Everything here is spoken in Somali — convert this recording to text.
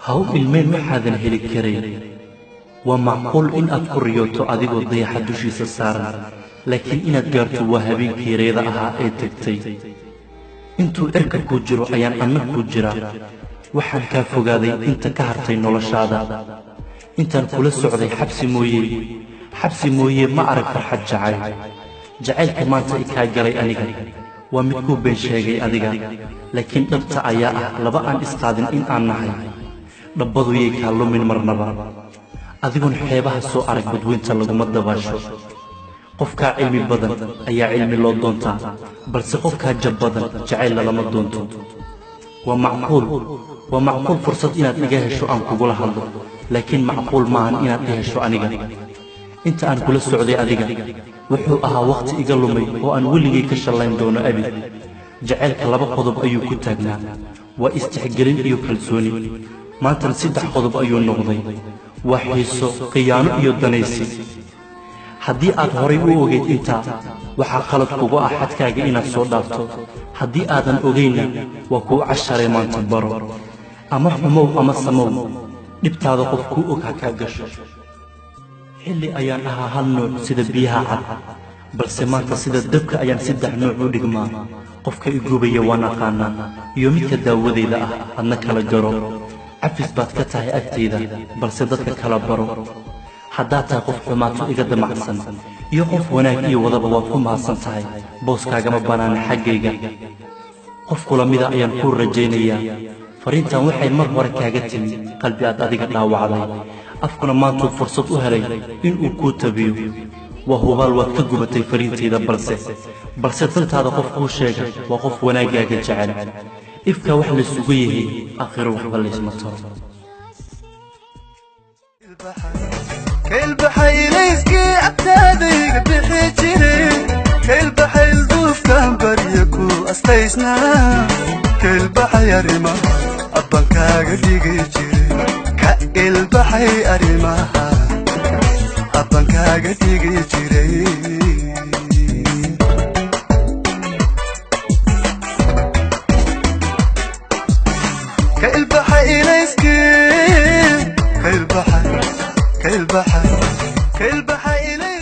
Ha u ilmeyn waxaadan heli karayn. Waa macquul in aad ku riyooto adigoo dayaxa dushiisa saaran, laakiin inaad gaarto waa habeenkii reeda ahaa ee tagtay. Intuu cirka kuu jiro ayaan anna kuu jiraa. Waxaan kaa fogaaday inta ka hartay noloshaada. Intaan kula socday xabsi mooye, xabsi mooye ma arag farxad jacayl. Jacaylka maanta i kaa galay aniga waa mid kuu been sheegay adiga, laakiin dhabta ayaa ah laba aan isqaadin in aan nahay. Dhabbadu yay kaa lumin marnaba. Adigoon xeebaha soo arag badweynta laguma dabaasho. Qofkaa cilmi badan ayaa cilmi loo doontaa, balse qofkaa jab badan jacayl lalama doonto. Waa macquul, waa macquul fursad inaad iga hesho aan kugula hadlo, laakiin macquul maahan inaad i hesho aniga. Inta aan kula socday adiga wuxuu ahaa wakhti iga lumay oo aan weligay ka shallayn doono abid. Jacaylka laba qodob ayuu ku taagnaa, waa istixgelin iyo kalsooni. Maantana 3 qodob ayuu noqday, waa xiiso, khiyaano iyo danaysi. Haddii aad horay u ogeyd intaa, waxaa qalad kugu ah xadkaaga inaad soo dhaafto. Haddii aadan ogeynna, waa kuu casharay maanta baro. Ama xumow ama samow, dhibtaada qof kuu og ha kaa gasho. Xilli ayaan ahaa hal nuuc sida biyaha cad, balse maanta sida dabka ayaan 3 nuuc u dhigmaa. Qofka i gubaya waan aqaanaa iyo midka daawadayda ah, adna kala garo. Cafis baad ka tahay agtayda, balse dadka kala baro. Haddaad tahay qof xumaato iga damacsan iyo qof wanaag iyo wadaba, waad ku mahadsan tahay, booskaagama bannaana xaggayga. Qof kula mida ayaan kuu rajaynayaa. Fariintan waxay mar hore kaaga timi qalbi aad adiga dhaawacday, afkuna maantuu fursad u helay inuu kuu tabiyo. Waa hubaal waad ka gubatay fariintayda, balse dantaada qof kuu sheega waa qof wanaaggaaga jecel. Ifkaa wax laysugu yahay, aakhiro waxba laysma taro. Kaylbaxaylayskii agtaadayga bixi jiray, kaylbaxayl duufkan barya ku astaysnaa, kaylbaxay arrimaha abban kaaga dhigi jiray, ka ilbaxay arrimaha abban kaaga dhigi jiray. Kaylbaxay ilayskii, kaylbaxay, kaylbaxay, kaylbaxay.